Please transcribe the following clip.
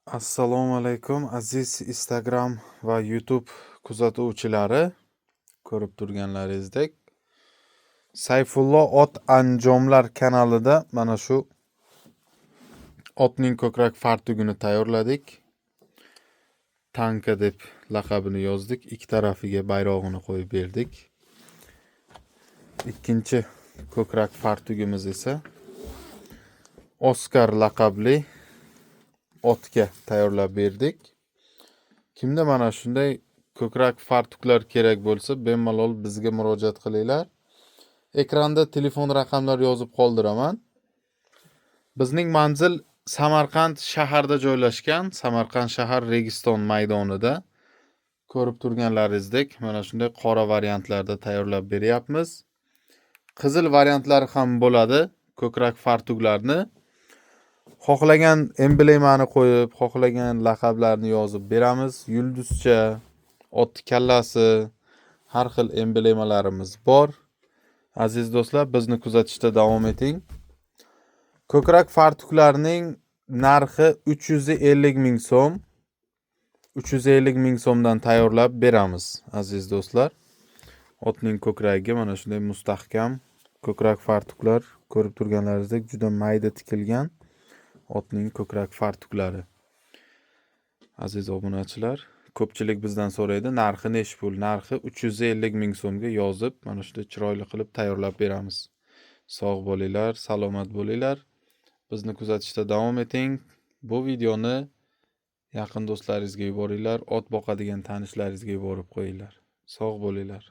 Assalomu alaykum, aziz Instagram va YouTube kuzatuvchilari. Ko'rib turganlaringizdek, Sayfullo ot anjomlar kanalida mana shu otning ko'krak fartugini tayyorladik. Tanka deb laqabini yozdik, ikki tarafiga bayrog'ini qo'yib berdik. Ikkinchi ko'krak fartugimiz esa Oskar laqabli otga tayyorlab berdik. Kimda mana shunday ko'krak fartuklar kerak bo'lsa, bemalol bizga murojaat qilinglar. Ekranda telefon raqamlar yozib qoldiraman. Bizning manzil Samarqand shaharda joylashgan, Samarqand shahar Registon maydonida. Ko'rib turganlaringizdek, mana shunday qora variantlarda tayyorlab beryapmiz. Qizil variantlari ham bo'ladi ko'krak fartuklarni. Xohlagan emblemani qo'yib, xohlagan laqablarni yozib beramiz. Yulduzcha, ot kallasi, har xil emblemalarimiz bor. Aziz do'stlar, bizni kuzatishda davom eting. Ko'krak fartuklarning narxi 350 ming so'm. 350 ming so'mdan tayyorlab beramiz, aziz do'stlar. Otning ko'kragiga mana shunday mustahkam ko'krak fartuklar, ko'rib turganlaringizdek, juda mayda tikilgan otning ko'krak fartuklari. Aziz obunachilar, ko'pchilik bizdan so'raydi, narxi nechi pul? Narxi 350 ming so'mga yozib, mana shunday chiroyli qilib tayyorlab beramiz. Sog' bo'linglar, salomat bo'linglar. Bizni kuzatishda davom eting. Bu videoni yaqin do'stlaringizga yuboringlar, ot boqadigan tanishlaringizga yuborib qo'yinglar. Sog' bo'linglar.